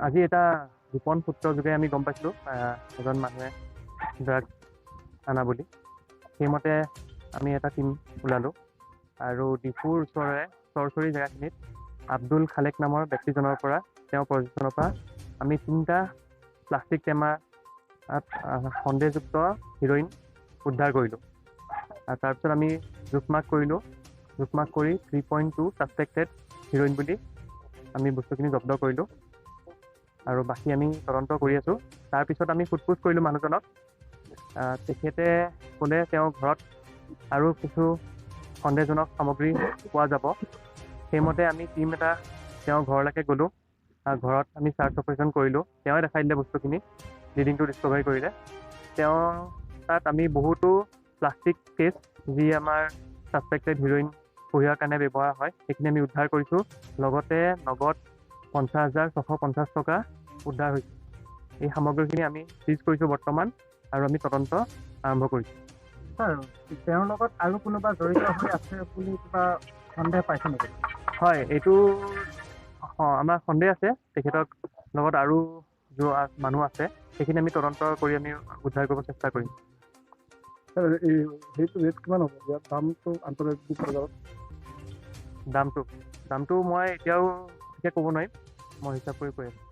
আজি এটা গোপন সূত্ৰৰ যোগে আমি গম পাইছিলোঁ এজন মানুহে ড্ৰাগছ আনা বুলি। সেইমতে আমি এটা টীম ওলালোঁ আৰু ডিফুৰ ওচৰৰে চৰচৰি জেগাখিনিত আব্দুল খালেক নামৰ ব্যক্তিজনৰ পৰা, তেওঁৰ পজিশ্যনৰ পৰা আমি 3টা প্লাষ্টিক টেমাত সন্দেহযুক্ত হিৰ'ইন উদ্ধাৰ কৰিলোঁ। আৰু তাৰপিছত আমি জোখমাখ কৰিলোঁ। জোখমাখ কৰি 3.2 ছাছপেক্টেড হিৰ'ইন বুলি আমি বস্তুখিনি জব্দ কৰিলোঁ আৰু বাকী আমি তদন্ত কৰি আছোঁ। তাৰপিছত আমি সোধ-পোছ কৰিলোঁ মানুহজনক। তেখেতে ক'লে তেওঁৰ ঘৰত আৰু কিছু সন্দেহজনক সামগ্ৰী পোৱা যাব। সেইমতে আমি টীম এটা তেওঁৰ ঘৰলৈকে গ'লোঁ। ঘৰত আমি চাৰ্চ অপাৰেশ্যন কৰিলোঁ। তেওঁৱে দেখাই দিলে বস্তুখিনি, লিডিংটো ডিছকভাৰী কৰিলে। তেওঁ তাত আমি বহুতো প্লাষ্টিক কেছ, যি আমাৰ ছাছপেক্টেড হিৰ'ইন কঢ়িওৱাৰ কাৰণে ব্যৱহাৰ হয়, সেইখিনি আমি উদ্ধাৰ কৰিছোঁ। লগতে নগদ 50,650 টকা উদ্ধাৰ হৈছে। এই সামগ্ৰীখিনি আমি চিজ কৰিছোঁ বৰ্তমান আৰু আমি তদন্ত আৰম্ভ কৰিছোঁ। ছাৰ, তেওঁৰ লগত আৰু কোনোবা জড়িত হৈ আছে বুলি কিবা সন্দেহ পাইছে নেকি? হয়, এইটো আমাৰ সন্দেহ আছে। তেখেতৰ লগত আৰু যোৱা মানুহ আছে, সেইখিনি আমি তদন্ত কৰি আমি উদ্ধাৰ কৰিব চেষ্টা কৰিম। ছাৰ, এই সেইটো ৰেট কিমান হ'ব? ইয়াৰ দামটো আন্তৰ্জাতিক বজাৰত? দামটো মই এতিয়াও ঠিকে ক'ব নোৱাৰিম, মই হিচাপ কৰি কৈ আছোঁ।